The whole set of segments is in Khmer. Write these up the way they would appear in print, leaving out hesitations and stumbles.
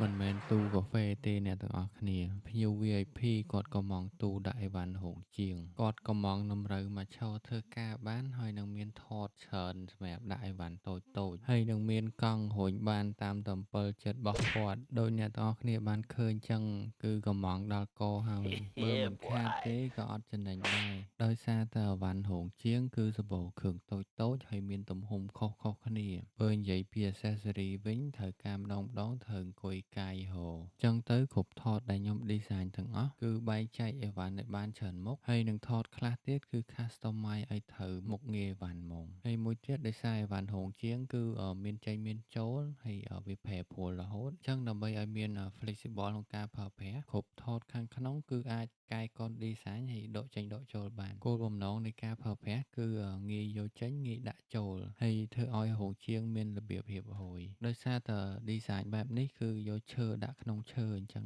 មិនមែនទូកាហ្វេទេអ្នកទាំងអស់គ្នាភ្ញៀវ VIP គាត់ក៏មងទូដាក់អីវ៉ាន់រោងជាងគាត់ក៏មងតម្រូវមកឈរធ្វើការបានហើយនឹងមានថតច្រើនសម្រាប់ដាក់អីវ៉ាន់តូចតូចហើយនឹងមានកង់រុញបានតាមតំពិលចិត្តរបស់គាត់ដោយអ្នកទាំងអស់គ្នាបានឃើញចឹងគឺកំងដល់កហើយបើមិនខាតទេក៏អត់ចំណេញដែរដោយសារតែអីវ៉ាន់រោងជាងគឺសម្បូរគ្រឿងតូចតូចហើយមានទំហំខុសៗគ្នាបើនិយាយពី accessory វិញត្រូវការម្ដងៗត្រូវអង្គុយកាយហោចឹងទៅគ្រប់ថតដែលខ្ញុំ design ទាំងអស់គឺបែងចែកអីវ៉ាន់ឲ្យបានច្រើនមុខហើយនឹងថតខ្លះទៀតគឺ customize ឲ្យត្រូវមុខងារអីវ៉ាន់ហ្មងហើយមួយទៀតដោយសារអីវ៉ាន់រោងជាងគឺមានចេញមានចូលហើយវាប្រែប្រួលរហូតចឹងដើម្បីឲ្យមាន flexible ក្នុងការប្រើប្រាស់គ្រប់ថតខាងក្នុងគឺអាចកែកុន design ហើយដកចេញដកចូលបានគោលបំណងនៃការប្រើប្រាស់គឺងាយយកចេញងាយដាក់ចូលហើយធ្វើឲ្យរោងជាងមានរបៀបរៀបរយដោយសារតែ design បែបនេះគឺយកឈើដាក់ក្នុងឈើអញ្ចឹង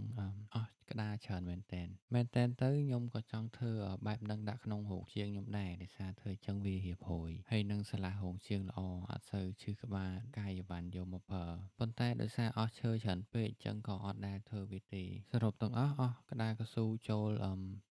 អស់ក្តារច្រើនមែនតែនទៅខ្ញុំក៏ចង់ធ្វើបែបនឹងដាក់ក្នុងរោងជាងខ្ញុំដែរដោយសារធ្វើអញ្ចឹងវារៀបរយហើយនឹងឆ្លាស់រោងជាងល្អអត់សូវឈឺក្បាលកាយវ៉ាន់យកមកប្រើប៉ុន្តែដោយសារអស់ឈើច្រើនពេកអញ្ចឹងក៏អត់ដែលធ្វើវាទេសរុបទាំងអស់អស់ក្តារកស៊ូចូល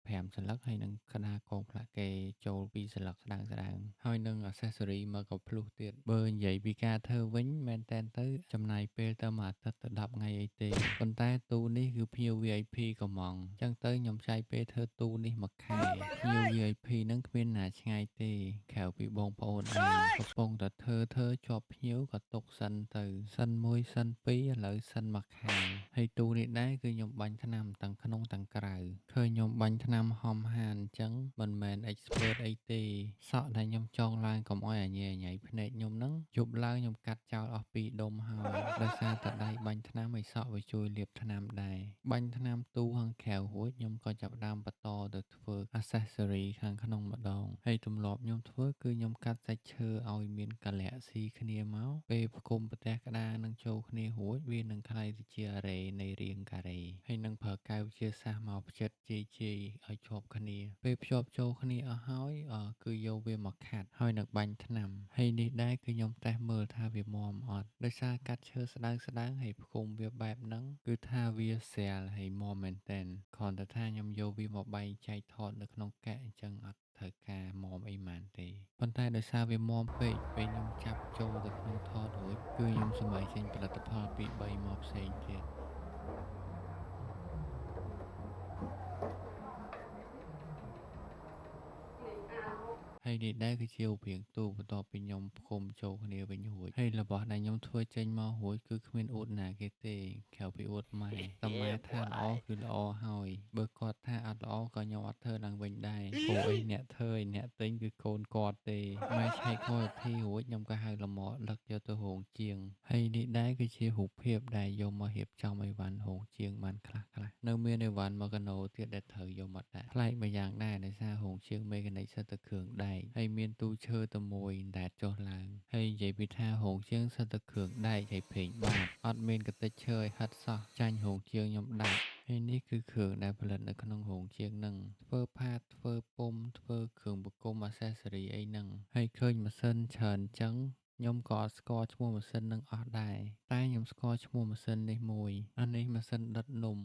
5សន្លឹកហើយនឹងក្តារកងផ្លាកេចូល2សន្លឹកស្ដើងៗហើយនឹង accessory មកក៏ភ្លុះទៀតបើនិយាយពីការធ្វើវិញមែនតែនទៅចំណាយពេលទៅមួយអាទិត្យទៅ10ថ្ងៃអីទេប៉ុន្តែទូនេះគឺភ្ញៀវ VIP ក៏ហ្មងចឹងទៅខ្ញុំចាយពេលធ្វើទូនេះមួយខែភ្ញៀវ VIP នឹងគ្មានណាឆ្ងាយទេក្រៅពីបងប្អូនឯងកំពុងតែធ្វើជាប់ភ្ញៀវក៏ទុកសិនទៅសិន1សិន2ឥឡូវសិនមួយខែហើយទូនេះដែរគឺខ្ញុំបាញ់ថ្នាំទាំងក្នុងទាំងក្រៅឃើញខ្ញុំបាញ់ថ្នាំហំហានអញ្ចឹងមិនមែន expert អីទេសក់ដែលខ្ញុំចងឡើងកុំឲ្យអាញ៉ៃញ៉ៃភ្នែកខ្ញុំហ្នឹងយប់ឡើងខ្ញុំកាត់ចោលអស់2ដុំហើយដោយសារតែដៃបាញ់ថ្នាំឲ្យសក់វាជួយលាបថ្នាំដែរបាញ់ថ្នាំទូខាងក្រៅរួចខ្ញុំក៏ចាប់ផ្ដើមបន្តទៅធ្វើ accessory ខាងក្នុងម្ដងហើយទម្លាប់ខ្ញុំធ្វើគឺខ្ញុំកាត់សាច់ឈើឲ្យមានកលៈស៊ីគ្នាមកពេលផ្គុំប្រទេសក្តារនឹងចូលគ្នារួចវានឹងក្លាយទៅជាអរេនៃរាងការ៉េហើយនឹងប្រើកែវជាសាសមកផ្ចិតជាយឲ្យជាប់គ្នាពេលភ្ជាប់ចូលគ្នាអស់ហើយគឺយកវាមកខាត់ហើយនឹងបាញ់ថ្នាំហើយនេះដែរគឺខ្ញុំតេស្តមើលថាវាមាំអត់ដោយសារកាត់ឈើស្ដើងៗហើយផ្គុំវាបែបហ្នឹងគឺថាវាស្រាលហើយមាំមែនទែនគ្រាន់តែថាខ្ញុំយកវាមកបែងចែកថតនៅក្នុងកាក់អញ្ចឹងអត់ត្រូវការមាំអីម៉ានទេប៉ុន្តែដោយសារវាមាំពេកពេលខ្ញុំចាប់ចូលទៅក្នុងថតរួចគឺខ្ញុំសម័យចេញផលិតផល2 3មកផ្សេងទៀតហើយនេះដែរគឺជារូបរាងទូបន្ទាប់ពីខ្ញុំផ្គុំចូលគ្នាវិញរួចហើយរបស់ដែលខ្ញុំធ្វើចេញមករួចគឺគ្មានអួតណាគេទេក្រៅពីអួតម៉ែតែម៉ែថាល្អគឺល្អហើយបើគាត់ថាអត់ល្អក៏ខ្ញុំអត់ធ្វើឡើងវិញដែរព្រោះអីអ្នកធ្វើឯអ្នកទិញគឺកូនគាត់ទេម៉ែឆែក quality រួចខ្ញុំក៏ហៅលម៉លឹកយកទៅរោងជាងហើយនេះដែរគឺជារូបភាពដែលយកមករៀបចំអីវ៉ាន់រោងជាងបានខ្លះៗនៅមានអីវ៉ាន់មកកណូទៀតដែលត្រូវយកមកដាក់ប្លែកម្យ៉ាងដែរដោយសាររោងជាងមេកានិកសិតតែគ្រឿងដែកហើយមានទូឈើតែមួយដែលចុះឡើងហើយនិយាយពីថារោងជាងសិតតែគ្រឿងដែកហើយប្រេងបាតអត់មានកតិចឈើឲ្យហិតសោះចាញ់រោងជាងខ្ញុំដាច់ហើយនេះគឺគ្រឿងដែលផលិតនៅក្នុងរោងជាងនឹងធ្វើផាតធ្វើពុំធ្វើគ្រឿងប្រគំ accessory អីហ្នឹងហើយឃើញម៉ាស៊ីនច្រើនអញ្ចឹងខ្ញុំក៏អត់ស្គាល់ឈ្មោះម៉ាស៊ីននឹងអស់ដែរតែខ្ញុំស្គាល់ឈ្មោះម៉ាស៊ីននេះមួយអានេះម៉ាស៊ីនដុតនំ